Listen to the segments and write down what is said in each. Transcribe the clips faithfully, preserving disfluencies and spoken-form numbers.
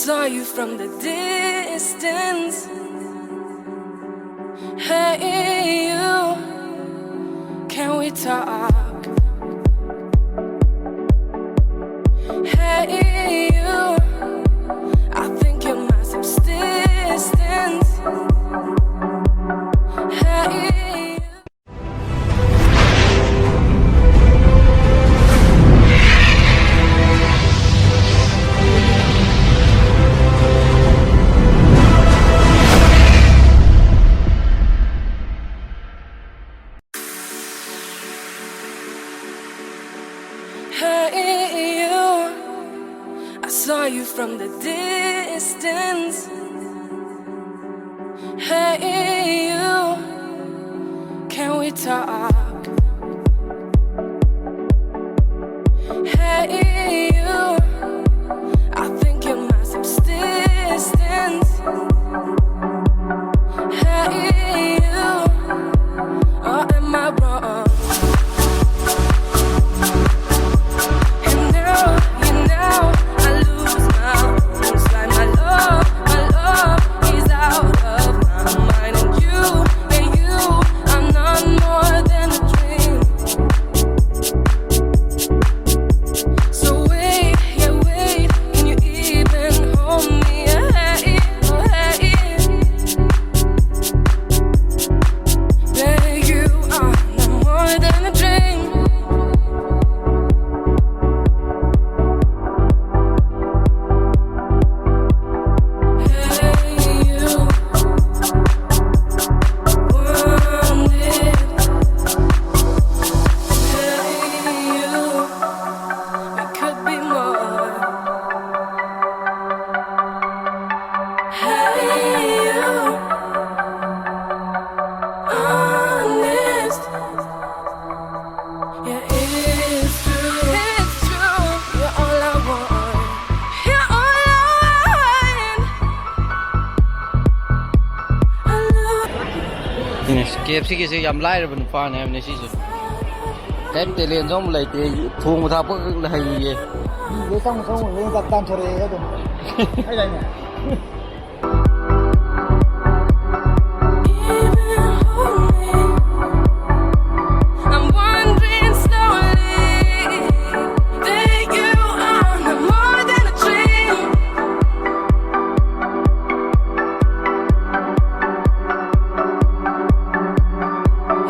Saw you from the distance. Hey, you, can we talk? Hey, you, I think you're my subsistence. Hey, you. Hey, you. I saw you from the distance. Hey, you. Can we talk? Hey, you. I think you're my subsistence. Hey, you. Or am I wrong? And now, you know, I lose my own. It's like my love, my love is out of my mind. And you, and you are none more than a dream. So wait, yeah, wait, can you even hold me? Yeah, yeah, yeah. Baby, you are no more than a dream. Hey, you. Want it. Hey, you. It could be more. Hey, you. Honest. Yeah, it's true. It's true. You're all I want. You're all I want. I love ꯁꯤꯅꯦ, ꯀꯦ F ꯁꯤꯒꯤꯁꯦ ꯌꯥꯝ ꯂꯥꯏꯔꯕ ꯅꯨꯄꯥꯅꯦ ꯍꯥꯏꯕꯅꯦ ꯁꯤꯁꯦ꯫ ꯀꯩꯝ talent ꯁꯨ ꯑꯃ ꯂꯩꯇꯦ, ꯊꯣꯡꯕ ꯊꯥꯛꯄ ꯈꯛ ꯍꯩꯌꯦ꯫ ꯃꯤ ꯂꯣꯏ ꯆꯪꯉꯨ ꯆꯪꯉꯨ ꯂꯣꯏ ꯆꯥꯛ ꯇꯥꯟꯊꯣꯔꯛꯑꯦ ꯑꯗꯨꯝ꯫ ꯍꯥꯏꯗꯥꯏꯅꯦ? I'm wandering slowly. There you are, no more than a dream.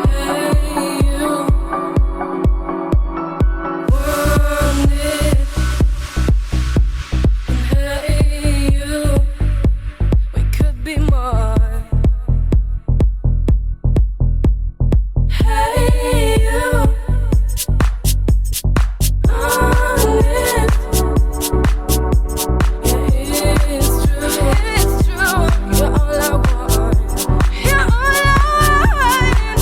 Hey, you. Want it. And hey, you. We could be more. Hey, you. Honest. Yeah, it's true. It's true. You're all I want. You're all I want.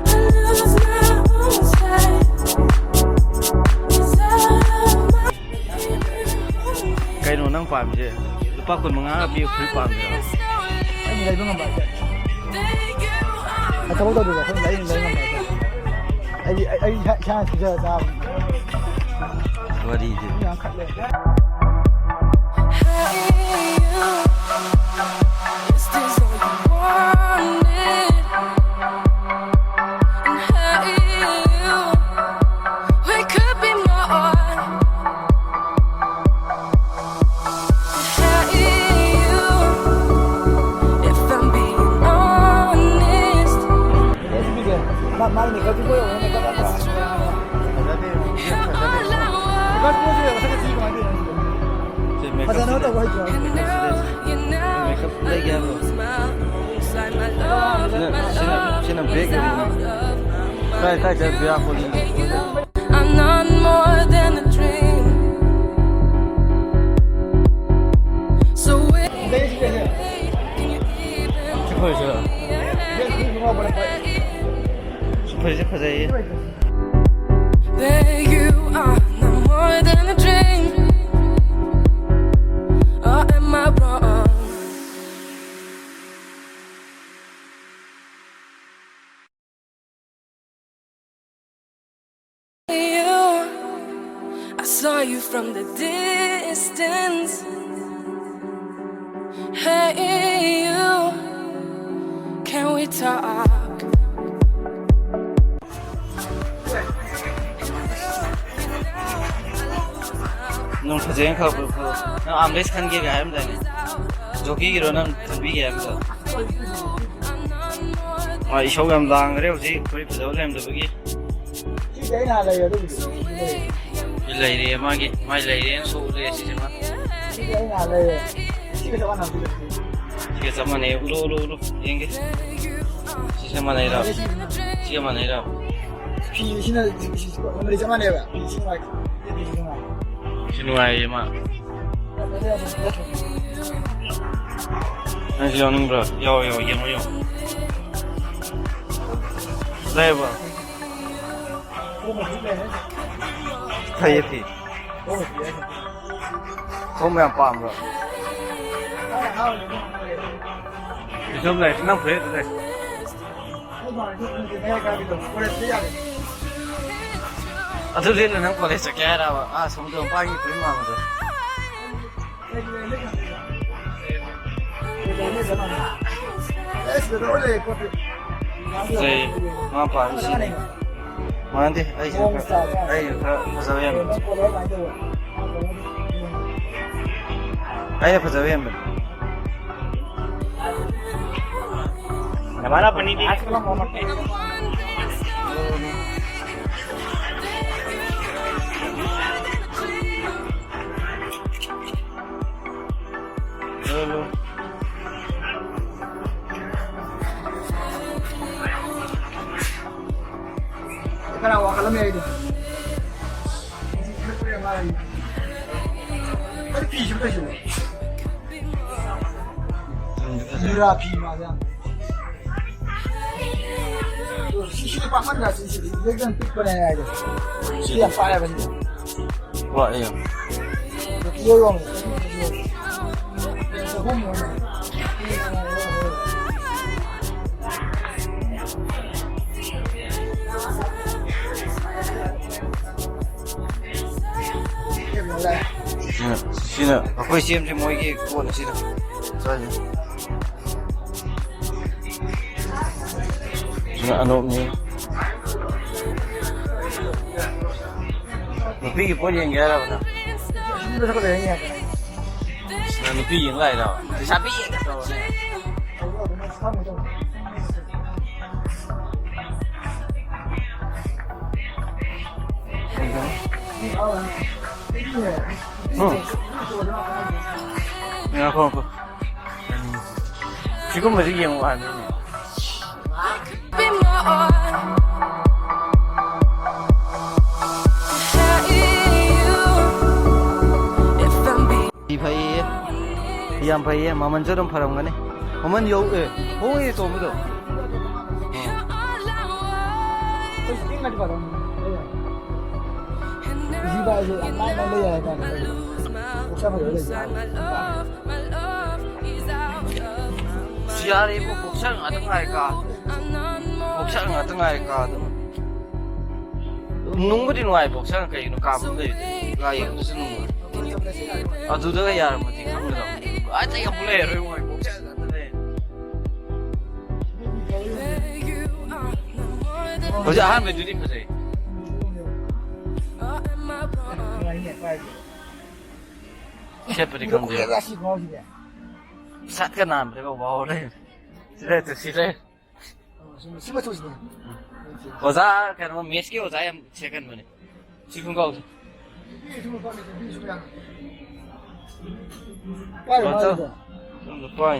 I lose my own sight. It's out of my ꯀꯩꯅꯣ ꯅꯪ ꯄꯥꯝꯃꯤꯁꯦ? ꯂꯨꯄꯥ ꯀꯨꯟ ꯃꯉꯥ ꯄꯤꯕ ꯐꯨꯔꯤꯠ ꯄꯥꯝꯃꯤꯔꯣ? ꯑꯩꯅ ꯂꯩꯕ ꯉꯝꯕ ꯍꯥꯏꯇꯥꯔꯦ꯫ ꯑꯩ ꯊꯕꯛ ꯇꯧꯗ꯭ꯔꯤꯕ ꯑꯩꯈꯣꯏꯅ ꯂꯩ ꯂꯩ ꯉꯝꯕ ꯍꯥꯏꯇꯥꯔꯦ꯫ ꯑꯩꯗꯤ ꯑꯩ ꯑꯩ ꯏꯁꯥ ꯏꯁꯥꯅ ꯁꯤꯖꯔ ꯆꯥꯕꯅꯤ꯫ ꯋꯥꯔꯤꯁꯦ꯫ ꯌꯥꯝ ꯈꯠꯂꯦ꯫ Hey, you. Is this all you wanted? And hey, you. We could be more. Hey, you. If I'm being honest, ꯃꯥ- ꯃꯥꯒꯤ ꯃꯦꯀꯞꯇꯤ ꯂꯣꯏ ꯑꯣꯏꯔꯝꯒꯅꯤ꯫ It's true. You're all I want. ꯐꯖꯅ ꯇꯧꯕ ꯍꯩꯇ꯭ꯔꯣ? And now, you know, ꯂꯩꯒꯦ ꯍꯥꯏꯕ꯭ꯔꯣ? I lose my own sight, my love, my ꯁꯤꯅ- ꯁꯤꯅ love ꯕ꯭ꯔꯦꯛ is ꯑꯣꯏꯅ out of my ꯀꯥꯏ- ꯀꯥꯏ ꯆꯠ- Virat Kohli? I'm not more than a dream. So wait, can you even hold me? ꯁꯤ ꯐꯖꯩꯌꯦ꯫ There you are, no more than a dream. Or am I wrong? Saw you from the distance. Hey, you, can we talk? ꯅꯪ ꯐꯖꯩꯅ ꯈꯜꯂꯛꯄꯗꯣ ꯈꯜꯂꯣ꯫ ꯅꯪ ꯑꯥꯝꯔꯦꯁ ꯈꯟꯒꯦꯒ ꯍꯥꯏꯔꯝꯗꯥꯏꯅꯦ? ꯖꯣꯀꯤꯒꯤꯔꯣ ꯅꯪ ꯈꯟꯕꯤꯒꯦ ꯍꯥꯏꯕꯗꯣ? ꯃꯥ ꯏꯁꯧ ꯌꯥꯝ ꯂꯥꯡꯈ꯭ꯔꯦ ꯍꯧꯖꯤꯛ, ꯐꯨꯔꯤꯠ ꯐꯖꯕ ꯂꯩꯔꯝꯗꯕꯒꯤ꯫ ꯁꯤꯗꯤ ꯑꯩꯅ ꯍꯥꯟꯅ ꯂꯩꯌꯦ ꯑꯗꯨꯒꯤꯗꯤ꯫ ꯁꯤ ꯂꯩꯔꯦ ꯃꯥꯒꯤ, ꯃꯥꯏ ꯂꯩꯔꯦꯅ ꯁꯣꯛꯎꯔꯦ ꯁꯤꯁꯦ ꯃꯥ꯫ ꯁꯤꯗꯤ ꯑꯩꯅ ꯍꯥꯟꯅ ꯂꯩꯌꯦ꯫ ꯁꯤꯒ ꯆꯞ ꯃꯥꯟꯅꯕ꯫ ꯁꯤꯒ ꯆꯞ ꯃꯥꯟꯅꯩ꯫ ꯎꯠꯂꯨ, ꯎꯠꯂꯨ, ꯎꯠꯂꯨ꯫ ꯌꯦꯡꯒꯦ꯫ ꯁꯤꯁꯦ ꯃꯥꯟꯅꯩꯔꯣ? ꯁꯤꯒ ꯃꯥꯟꯅꯩꯔꯣ? ꯐꯤꯁꯤꯅ, ꯁꯤ, ꯁꯤ, ꯃꯃꯜꯗꯤ ꯆꯞ ꯃꯥꯟꯅꯩꯕ꯫ ꯐꯤꯁꯤ ꯅꯨꯡꯉꯥꯏ-, ꯐꯤꯁꯤ ꯅꯨꯡꯉꯥꯏ꯫ ꯁꯤ ꯅꯨꯡꯉꯥꯏꯌꯦ ꯃꯥ꯫ ꯅꯪꯁꯨ ꯌꯥꯎꯅꯤꯡꯕ꯭ꯔꯣ? ꯌꯥꯎ, ꯌꯥꯎ, ꯌꯦꯡꯉꯣ, ꯌꯦꯡꯉꯣ꯫ ꯂꯩꯔꯕꯣ? ꯐꯩꯌꯦ, ꯐꯤ꯫ ꯁꯣꯝꯕ ꯌꯥꯝ ꯄꯥꯝꯕ꯭ꯔꯣ? ꯏꯆꯝ ꯂꯩ, ꯅꯪ ꯐꯨꯔꯤꯠ ꯂꯩ꯫ ꯑꯗꯨ ꯂꯤꯠꯂ ꯅꯪ ꯀꯣꯂꯦꯖ ꯆꯠꯀꯦ ꯍꯥꯏꯔꯕ? ꯑꯥ, ꯁꯃꯨꯗ꯭ꯔ ꯃꯄꯥꯟꯒꯤ ꯐꯤꯂꯝ ꯃꯥꯟꯕꯗꯣ꯫ ꯐꯖꯩ, ꯃꯥ ꯄꯥꯝꯃꯤ ꯁꯤꯅꯤ꯫ ꯃꯥꯟꯗꯦ, ꯑꯩꯁꯤꯅ ꯈꯔ, ꯑꯩꯁꯤꯅ ꯈꯔ ꯐꯖꯕ ꯍꯦꯟꯕ꯫ ꯑꯩꯅ ꯐꯖꯕ ꯍꯦꯟꯕꯅꯤ꯫ ꯀꯅꯥ ꯋꯥꯈꯜ ꯑꯃ ꯌꯥꯏꯗꯣ? ꯑꯗꯨ ꯐꯤꯁꯨ ꯀꯩꯁꯨ ꯅꯨꯔꯥ ꯐꯤ ꯃꯥꯜꯂꯦ ꯌꯥꯝ꯫ ꯁꯤꯁꯤꯗꯤ ꯄꯥꯛꯃꯟꯗ꯭ꯔꯥ? ꯁꯤꯁꯤꯗꯤ ꯕꯦꯛꯇꯪ ꯄꯤꯛꯄꯅꯦ ꯍꯥꯏꯗꯣ꯫ ꯁꯤ ꯌꯥꯝ ꯄꯥꯛꯑꯦꯕ ꯁꯤꯗꯤ꯫ ꯋꯥ, ꯑꯩ ꯌꯥꯝ꯫ ꯀꯤꯂꯣ ꯌꯣꯡꯉꯦ꯫ ꯆꯍꯨꯝ ꯌꯣꯡꯉꯦ꯫ ꯁꯤꯅ, ꯁꯤꯅ ꯑꯩꯈꯣꯏ ꯆꯦꯝꯁꯦ ꯃꯣꯏꯒꯤ ꯀꯣꯟ ꯑꯁꯤꯗ ꯆꯥꯏꯁꯦ꯫ ꯁꯤꯅ ꯑꯅꯣꯞꯅꯤ꯫ ꯅꯨꯄꯤꯒꯤ ꯄꯣꯠ ꯌꯦꯡꯒꯦ ꯍꯥꯏꯔꯕ ꯅꯪ? ꯅꯪ ꯅꯨꯄꯤ ꯌꯦꯡ ꯂꯥꯛꯏꯔꯕ? ꯂꯩꯁꯥꯕꯤ ꯌꯦꯡꯒꯦ ꯇꯧꯔꯕꯅꯦ꯫ ꯎꯝ꯫ ꯉꯥꯏꯈꯣ, ꯉꯥꯏꯈꯣ꯫ ꯁꯤꯒꯨꯝꯕꯁꯤ ꯌꯦꯡꯉꯨ ꯍꯥꯏꯕꯅꯤꯅꯦ꯫ ꯐꯩꯌꯦ꯫ ꯌꯥꯝ ꯐꯩꯌꯦ꯫ ꯃꯃꯜꯁꯨ ꯑꯗꯨꯝ ꯐꯔꯝꯒꯅꯤ꯫ ꯃꯃꯜ ꯌꯧ-, ꯑꯦ, ꯍꯣꯡꯉꯦ ꯇꯣꯝꯕꯗꯣ꯫ ꯑꯩꯈꯣꯏ ꯁꯤꯀꯤꯝ ꯉꯥꯏꯗꯤ ꯐꯗꯧꯅꯤ꯫ ꯖꯤꯕꯥꯁꯦ ꯌꯥꯝ ꯅꯥꯟꯅ ꯂꯩ ꯍꯥꯏꯇꯥꯔꯦ꯫ ꯄꯣꯛꯆ ꯐꯖꯕ ꯂꯩꯇꯦ꯫ ꯁꯤ ꯌꯥꯔꯦ ꯏꯕꯣ, ꯕꯣꯛꯁꯔ ꯉꯥꯛꯇ ꯉꯥꯏꯔꯦ ꯀꯥ꯫ ꯕꯣꯛꯁꯔ ꯉꯥꯛꯇ ꯉꯥꯏꯔꯦ ꯀꯥ ꯑꯗꯨꯝ꯫ ꯅꯨꯡꯕꯨꯗꯤ ꯅꯨꯡꯉꯥꯏ ꯕꯣꯛꯁꯔ, ꯀꯩꯒꯤꯅꯣ ꯀꯥ ꯃꯅꯨꯡ ꯂꯩꯕꯗꯤ꯫ ꯀꯥ ꯌꯦꯡꯕꯗꯁꯨ ꯅꯨꯡꯉꯥꯏ꯫ ꯑꯗꯨꯗꯒ ꯌꯥꯔꯝꯃꯗꯤ ꯈꯪꯒꯗꯕ꯫ ꯑꯗ ꯑꯃꯨꯛ ꯂꯩꯔꯔꯣꯏ ꯃꯣꯏ ꯕꯣꯛꯁꯔ ꯉꯥꯛꯇ ꯂꯩ꯫ ꯍꯧꯖꯤꯛ ꯑꯍꯥꯟꯕꯩꯗꯨꯗꯤ ꯐꯖꯩ꯫ ꯁꯦꯠꯄꯗꯤ ꯈꯪꯗꯦ꯫ ꯁꯠꯀ ꯅꯥꯟꯕꯗꯒ ꯋꯥꯎ ꯂꯩ꯫ ꯁꯤ ꯂꯩꯔꯦ, ꯁꯤ ꯂꯩꯔꯦ꯫ ꯁꯤ ꯃꯆꯨꯁꯤꯅꯦ꯫ ꯑꯣꯖꯥ, ꯀꯩꯅꯣ, ꯃꯦꯠꯁꯀꯤ ꯑꯣꯖꯥ ꯌꯥꯝ ꯁꯦꯠꯀꯟꯕꯅꯦ꯫ ꯁꯤ ꯈꯣꯡꯒ꯭ꯔꯥꯎꯁꯦ꯫ ꯄꯥꯏꯔꯣ, ꯄꯥꯏꯔꯣ꯫ ꯄꯥꯏ꯫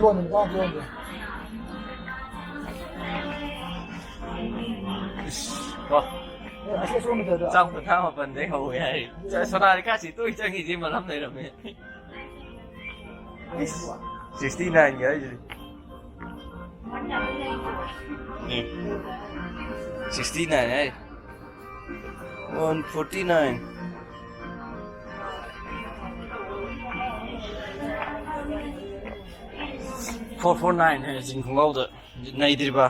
ꯂꯣꯟ ꯑꯃ ꯇꯥꯛꯑꯣ, ꯂꯣꯟꯗꯣ꯫ ꯏꯁ, ꯀꯣ꯫ ꯑꯦ, ꯑꯁꯤ ꯑꯁꯣꯝꯒꯤꯗꯨꯗ꯫ ꯆꯥꯝ ꯀꯨꯟꯊ꯭ꯔꯥ ꯃꯥꯄꯟꯗꯩ ꯍꯧꯋꯦ ꯍꯥꯏ꯫ ꯁꯣꯅꯥꯂꯤꯀꯥꯁꯤ ꯇꯣꯏ ꯆꯪꯉꯤꯁꯤ ꯃꯔꯝ ꯂꯩꯔꯝꯃꯦ꯫ ꯏꯁ, sixty nine ꯒꯤ ꯍꯥꯏꯁꯤꯗꯤ꯫ ꯎꯝ꯫ Sixty nine ꯍꯥꯏ꯫ One forty nine꯫ Four four nine ꯍꯥꯏ ꯖꯤꯟ ꯈꯣꯡꯒ꯭ꯔꯥꯎꯗ ꯅꯩꯗ꯭ꯔꯤꯕ꯫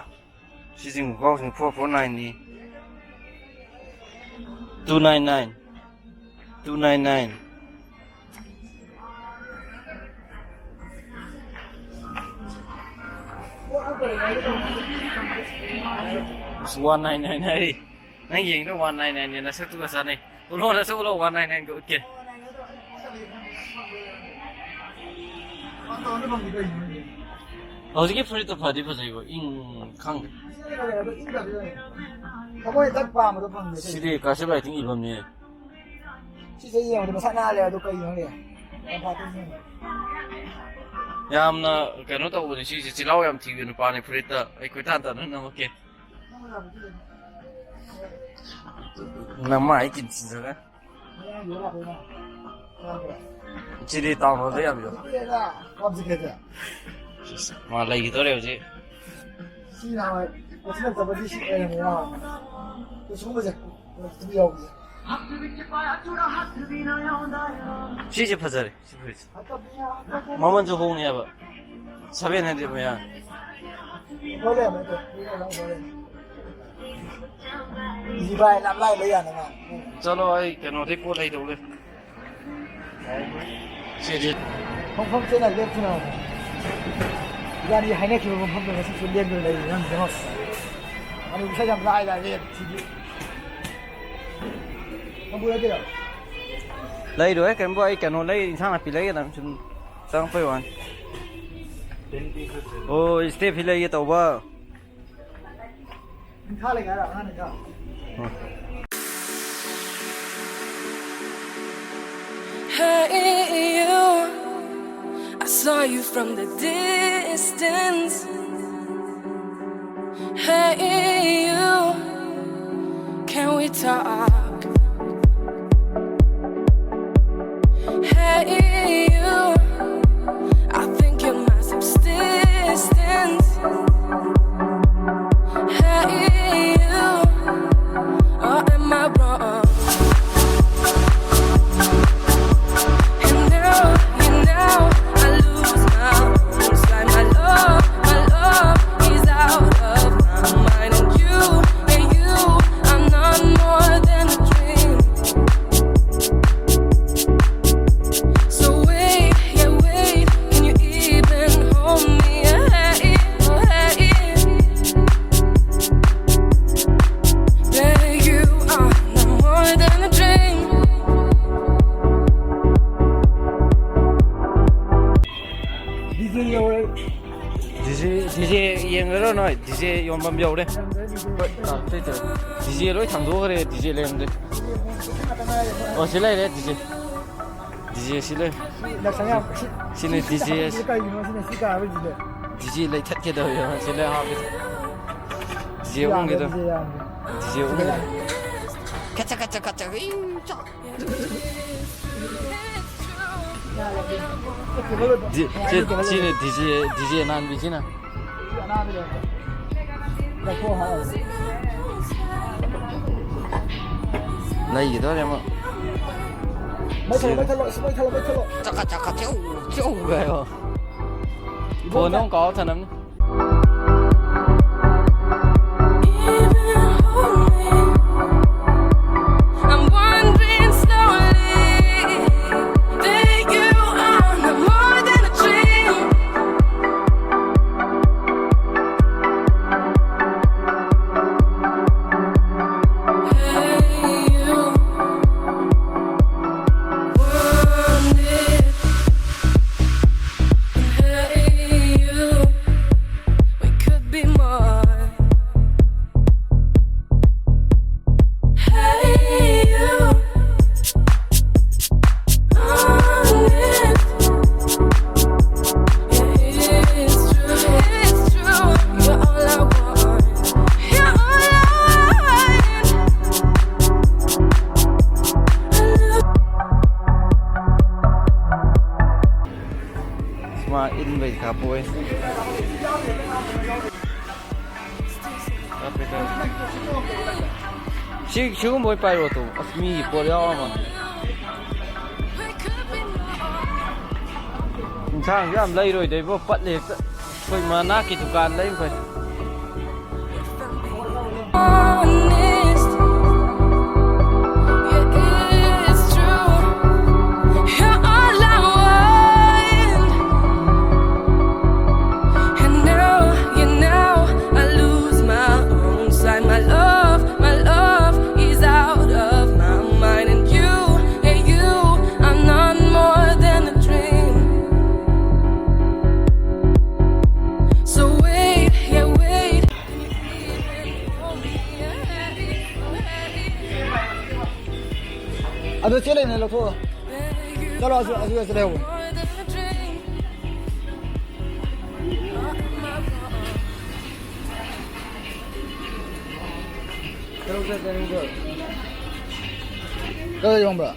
ꯁꯤ ꯖꯤꯟ ꯈꯣꯡꯒ꯭ꯔꯥꯎꯁꯤꯅ four four nine ꯅꯤ꯫ Two nine nine. Two nine nine. One nine nine ꯍꯥꯏꯔꯤ꯫ ꯅꯪ ꯌꯦꯡꯗꯣ one nine nine ꯅꯦ, ꯅꯁꯛꯇꯨꯒ ꯆꯥꯅꯩ꯫ ꯎꯠꯂꯣ, ꯅꯁꯛ ꯎꯠꯂꯣ, one nine nine ꯒ ꯎꯠꯀꯦ꯫ ꯍꯧꯖꯤꯛꯀꯤ ꯐꯨꯔꯤꯠꯇꯣ ꯐꯗꯤ ꯐꯖꯩꯕ, ꯏꯪ ꯈꯪꯗꯦ꯫ ꯊꯃꯣꯏ ꯍꯦꯛꯇ ꯄꯥꯝꯕꯗꯣ ꯐꯪꯗꯦ꯫ ꯁꯤꯗꯤ ꯀꯥꯁꯤꯞ ꯔꯥꯏꯇꯤꯡ ꯏꯐꯝꯅꯦ꯫ ꯁꯤꯁꯦ ꯌꯦꯡꯕꯗ ꯃꯁꯥ ꯅꯥꯜꯂꯦ, ꯑꯗꯣ ꯀꯩꯅꯣ ꯈꯪꯗꯦ꯫ ꯌꯥꯝ ꯐꯥꯠꯇꯣꯏꯅꯦ꯫ ꯌꯥꯝꯅ ꯀꯩꯅꯣ ꯇꯧꯕꯅꯦ ꯁꯤꯁꯦ, ꯆꯤꯜꯍꯥꯎ ꯌꯥꯝ ꯊꯤꯕ ꯅꯨꯄꯥꯅꯦ ꯐꯨꯔꯤꯠꯇ꯫ ꯑꯩ ꯀꯣꯏꯇꯥꯟ ꯇꯥꯟꯅ ꯅꯝꯃꯛꯀꯦ꯫ ꯅꯃꯥꯏ ꯀꯤꯟ ꯊꯤꯟꯖꯒ꯫ ꯁꯤꯗꯤ ꯇꯥꯎꯟ ꯍꯣꯜꯗ ꯌꯥꯝ ꯌꯣꯜꯂꯤ꯫ ꯃꯥ ꯂꯩꯈꯤꯗꯣꯔꯦ ꯍꯧꯖꯤꯛ꯫ ꯁꯤ ꯅꯍꯥꯟꯋꯥꯏ ꯀꯩꯁꯨ ꯂꯩꯇꯕꯒꯤ ꯁꯤ ꯑꯣꯏꯔꯝꯃꯦ ꯌꯥꯝꯅ꯫ ꯁꯤꯒꯨꯝꯕꯁꯦ ꯑꯗꯨꯝ ꯌꯥꯎꯕꯁꯦ꯫ ꯁꯤꯁꯦ ꯐꯖꯔꯦ꯫ ꯁꯤ ꯐꯨꯔꯤꯠꯁꯦ ꯃꯃꯜꯁꯨ ꯍꯣꯡꯉꯦꯕ, seven hundred ꯃꯌꯥ꯫ ꯂꯤꯚꯥꯏ ꯂꯥꯞꯂꯥꯏ ꯂꯩ ꯌꯥꯅꯕ꯫ ꯆꯠꯂꯣ, ꯑꯩ ꯀꯩꯅꯣꯗꯩ ꯄꯣꯠ ꯂꯩꯗꯧ ꯂꯩ꯫ ꯁꯤꯗꯤ ꯃꯐꯝꯁꯤꯅ ꯂꯦꯞꯇꯨꯅ ꯏꯕꯥꯅꯤ ꯍꯥꯏꯅꯈꯤꯕ ꯃꯐꯝꯗꯣ ꯉꯁꯤꯁꯨ ꯂꯦꯞꯇꯨꯅ ꯂꯩꯔꯤ ꯅꯪ ꯌꯦꯡꯉꯣ꯫ ꯑꯗꯨ ꯏꯁꯩ ꯌꯥꯝ ꯂꯥꯏ ꯂꯥꯏ ꯂꯩ ꯁꯤꯗꯤ꯫ ꯂꯩꯔꯣꯏ ꯀꯩꯝꯕꯨ, ꯑꯩ ꯀꯩꯅꯣ ꯂꯩ, ꯏꯟꯁꯥꯡ ꯅꯥꯄꯤ ꯂꯩꯒꯗꯕ ꯁꯨꯝ ꯆꯪꯉꯛꯄꯩ ꯋꯥꯅꯤ꯫ ꯑꯣ, ꯏꯁꯇꯦꯐꯤ ꯂꯩꯒꯦ ꯇꯧꯕ꯫ ꯏꯝꯐꯥꯜ ꯂꯩꯒꯦ ꯍꯥꯏꯔꯣ ꯑꯉꯥꯡ ꯅꯠꯇ꯭ꯔꯣ? Hey, you. I saw you from the distance. Hey, you. Can we talk? Hey, you. I think you're my subsistence. Hey, you. Or am I wrong? And now, you know, I lose my own. It's like my love, my love is out of my mind. And you, and you are not more than a dream. ꯌꯣꯟꯐꯝ ꯌꯧꯔꯦ꯫ ꯍꯣꯏ, ꯑꯥ, ꯁꯤ ꯇꯧꯔꯦ꯫ ꯗꯤꯖꯦ ꯂꯣꯏ ꯊꯥꯡꯗꯣꯛꯈ꯭ꯔꯦ, ꯗꯤꯖꯦ ꯂꯩꯔꯝꯗ꯭ꯔꯦ꯫ ꯑꯣ, ꯁꯤ ꯂꯩꯔꯦ, ꯗꯤꯖꯦ꯫ ꯗꯤꯖꯦ ꯁꯤ ꯂꯩ꯫ ꯂꯥꯛꯁꯪ ꯌꯥꯝ ꯁꯤ, ꯁꯤꯅ ꯁꯤ ꯗꯤꯖꯦ꯫ ꯀꯥꯕꯁꯤꯗ ꯀꯩꯒꯤꯅꯣ ꯁꯤꯅ ꯁꯤ ꯀꯥꯕꯁꯤꯗ? ꯗꯤꯖꯦ ꯂꯩꯊꯠꯀꯦ ꯇꯧꯔꯤꯕ, ꯁꯤ ꯂꯣꯏ ꯍꯥꯞꯀꯦ꯫ ꯗꯤꯖꯦ ꯌꯥꯝꯃꯦ, ꯑꯣꯟꯒꯦ ꯇꯧꯔꯤ꯫ ꯗꯤꯖꯦ ꯌꯥꯝꯃꯦ꯫ ꯗꯤꯖꯦ ꯑꯣꯟꯒꯦ ꯇꯧꯔꯤ꯫ ꯈꯠꯆ, ꯈꯠꯆ, ꯈꯠꯆ, ꯏ, ꯆꯥ꯫ ꯗꯤ-, ꯁꯤ, ꯁꯤꯅ ꯗꯤꯖꯦ, ꯗꯤꯖꯦ ꯅꯥꯟꯕꯤꯁꯤꯅ꯫ ꯂꯩꯈꯤꯗꯣꯔꯦ ꯑꯃꯨꯛ꯫ ꯃꯩ ꯊꯜꯂꯣ, ꯃꯩ ꯊꯜꯂꯣ, ꯁꯤ ꯃꯩ ꯊꯜꯂꯣ, ꯃꯩ ꯊꯜꯂꯣ꯫ ꯆꯀ ꯆꯀ ꯆꯧ ꯆꯧ ꯍꯥꯏꯌꯣ꯫ ꯐꯣꯟ ꯑꯃꯨꯛ ꯀꯥꯎ ꯊꯅꯝꯅꯤ꯫ I'm wandering slowly. There you are, no more than a dream. Hey, you want it. And hey, you, we could be more. Hey, you, own it. Yeah, it's true, it's true. You're all I want. You're all I want. I love ꯃꯥ ꯏꯟꯕꯩ ꯀꯥꯞꯄꯣꯏ꯫ ꯀꯥꯞꯄꯦ, ꯀꯥꯞꯄꯦ꯫ ꯁꯤ, ꯁꯤꯒꯨꯝꯕ ꯑꯣꯏ ꯄꯥꯏꯔꯣ two. ꯑꯁ, ꯃꯤꯒꯤ ꯄꯣꯠ ꯌꯥꯎꯔ ꯃꯥꯜꯂꯦ꯫ ꯏꯟꯁꯥꯡꯁꯨ ꯌꯥꯝ ꯂꯩꯔꯣꯏꯗ ꯏꯕꯣ, ꯄꯠꯂꯦ ꯍꯦꯛꯇ꯫ ꯑꯩꯈꯣꯏ ꯃꯅꯥꯛꯀꯤ ꯗꯨꯀꯥꯟ ꯂꯩ ꯐꯩ꯫ Honest, yeah, it's true. You're all I want. And now, yeah, now I lose my own sight. My love, my love is out of my mind. And you, yeah, you are none more than a dream. So wait, yeah, ꯑꯗꯨ ꯆꯦ ꯂꯩꯕꯅꯦ, ꯂꯧꯊꯣꯛꯑꯣ꯫ ꯆꯠꯂꯣ, ꯑꯗꯨ, ꯑꯗꯨ ꯆꯦ ꯂꯩꯍꯧꯕꯅꯦ꯫ ꯀꯗꯥꯏ ꯌꯣꯟꯕ꯭ꯔꯥ?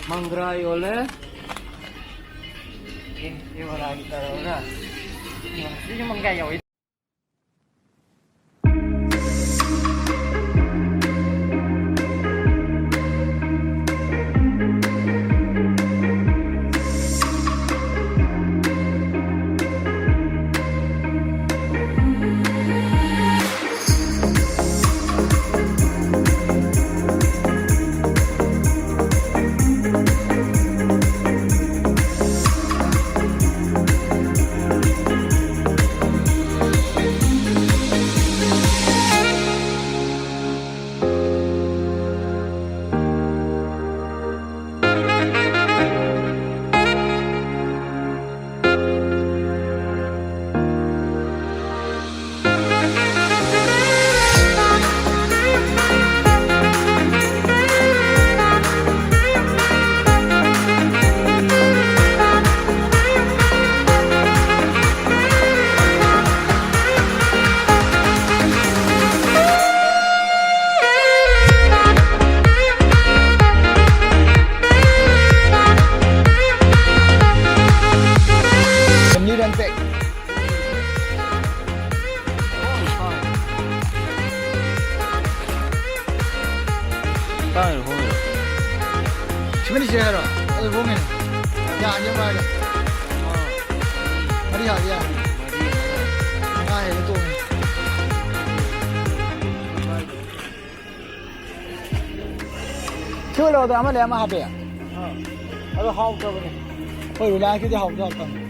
ꯃꯪꯒ꯭ꯔꯥ ꯌꯣꯜꯂꯦ꯫ ꯑꯦ, ꯁꯤ ꯕꯣꯔꯥꯒꯤ ꯇꯧꯔꯒ꯫ ꯁꯤꯁꯨ ꯃꯪꯒ꯭ꯔꯥ ꯌꯥꯎꯋꯤ꯫ Family run pack. ꯇꯥꯡꯉꯤꯔꯣ ꯍꯣꯡꯉꯤꯔꯣ? ꯁꯤꯃꯅꯤ ꯁꯤ ꯍꯥꯏꯔꯣ? ꯑꯗꯨ ꯍꯣꯡꯉꯤꯅꯦ꯫ ꯌꯥꯅꯤ ꯍꯥꯏꯔꯣ? ꯃꯔꯤ ꯍꯥꯏꯕ ꯌꯥꯅꯤ꯫ ꯃꯉꯥ ꯍꯦꯟꯅ ꯇꯣꯡꯉꯦ꯫ ꯁꯤ ꯑꯣꯏꯔꯣ, ꯑꯗꯣ ꯑꯃ ꯂꯩ, ꯑꯃ ꯍꯥꯞꯄꯦ꯫ ꯑꯗꯣ ꯍꯥꯎꯇꯕꯅꯦ꯫ ꯍꯣꯏ, ꯔꯤꯂꯥꯌꯦꯟꯁꯀꯤꯗꯤ ꯍꯥꯎꯗꯤ ꯍꯥꯎꯇꯕꯅꯦ꯫